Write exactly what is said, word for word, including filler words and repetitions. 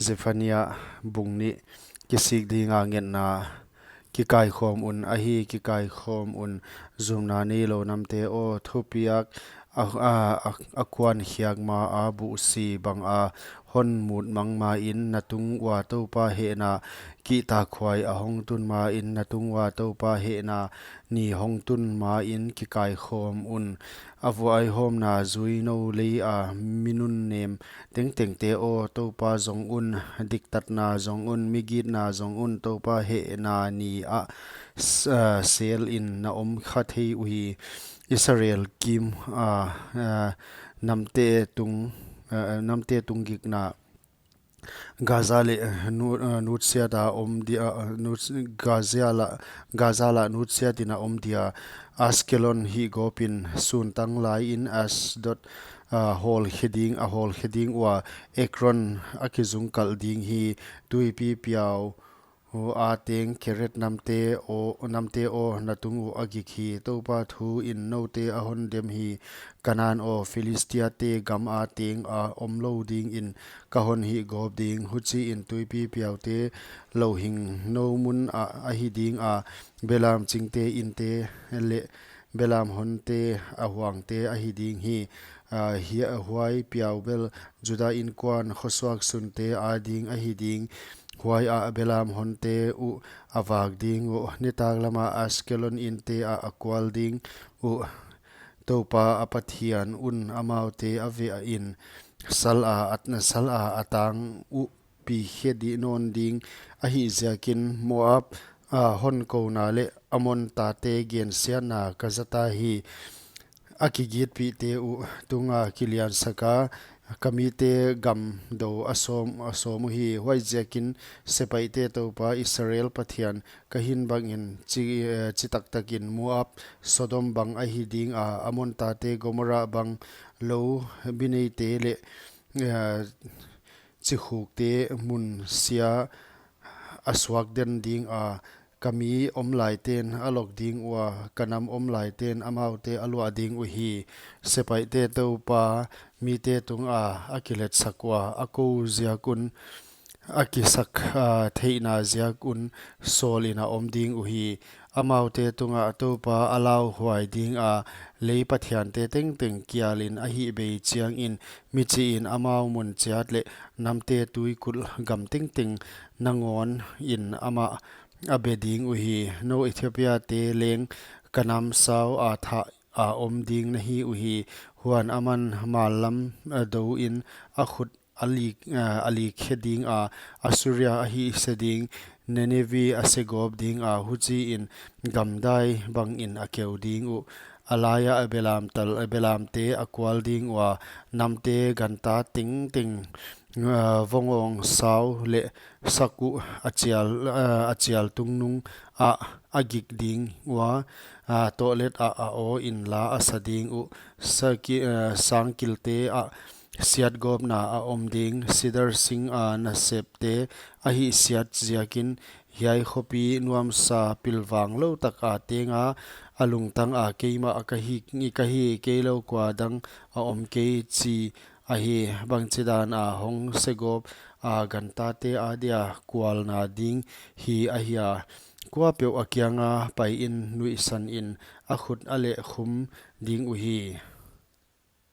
Zephaniah bung nih. Kisik dinga ngetna. Kikaikhawm un, ahi, kikaikhawm un, zumna neilou namte aw, thupiak a, a, a, a kuan khiak ma a buhsi banga hon mut mang ma in, na tung ua Toupa hehna kihtakhuai a hong tun ma in, na tung ua Toupa hehna ni hong tun ma in kikaikhawm un. A vuaihawmna zui nou lei a mi nunnem tengtengte aw, Toupa zong un, diktatna zong un, migitna zong un, Toupa hehna ni ah s-, ah, sel in na om kha thei uhi. Israel kim, ah, ah, namte tung, ah, namte tung gikna. Gaza leh, eh, nu-, eh, nutsiat a om di-, eh, nuts-, Gaza la, Gaza la nutsiat in a om dia. Askelon hihgawp in suntang lai in Asdod, eh, hawlkhe ding, a hawlkhe ding ua, Ekron a kizungkal ding hi. Tuipi piau a teng Kereth namte aw, namte aw, na tung uh a gik hi. Toupa thu in noute a hon dem hi. Kanan aw, Philistiate gam a teng a omlou ding in ka hon hihgawp ding. Huchi in tuipi piaute louhing nou mun ah ahi ding a, belam chingte inte leh belam honte a huangte ahi ding hi. Ah, hi-, huai piau bel Juda inkuan khosuak sunte a ding ahi ding. Huai ah belam honte uh a vak ding uh, nitak lama Askelon inte ah a kual ding uh. Toupa a Pathian un amaute a veh in, sal a at na sal a a tang uh pi khe di nawn ding. Ahihziakin Moab, ah, hon kouna leh Amon tate gensiatna ka zata hi. A kigitpihte uh tunga kiliansak a, ka mite gam dou a sawm, a sawm uhi. Huaiziakin sepaihte Toupa Israel Pathian ka hin bangin chi, eh, chi taktakin Moab, Sodom bang ahi ding a, Amon tate Gomorrah bang lou bineite leh, eh, chikhukte mun sia a suak den ding a, ka mi omlaiten a lok ding ua, ka nam omlaiten amaute a luah ding uhi. Sepaihte Toupa mite tunga a kiletsak ua, a kou ziak un a kisak, ah, theihna ziak un sawl in a om ding uhi. Amaute tunga Toupa a lauhuai ding a, lei pathiante tengteng kial in a hihbei chiang in, michi in amau mun chiat leh namte tuikulh gam tengteng nangawn in amah a be ding uhi. Nou Ethiopia te leng ka nam sau a thah a om ding na hi uhi. Huan aman mal lam, ah, dou in a khut a lik, ah, a lik khe ding a, Assyria a hihse ding, Nineveh a segawp ding a, huchi in gamdai bangin a keu ding uh. A laia a belam tal, a belamte a kual ding ua, namte ganta tengteng, ah, vongawng sau leh sak uh a chial, ah, a chial tungnung ah a gik ding ua, ah, tohlet ah a aw in la a sa ding uh. Saki-, ah, sangkilte ah siatgawpna a om ding, sidar sing a nasepte a hihsiat ziakin, hiai khopi nuamsa pilvang lou tak a teng a, a lungtang a keimah ka hi, ka hi, kei lou kua dang a om kei chi ahi. Bangchidan a hong segawp a gantate adia kualna ding hi ahia, kuapeuh a kianga pai in nuihsan in a khut a lehkhum ding uhi.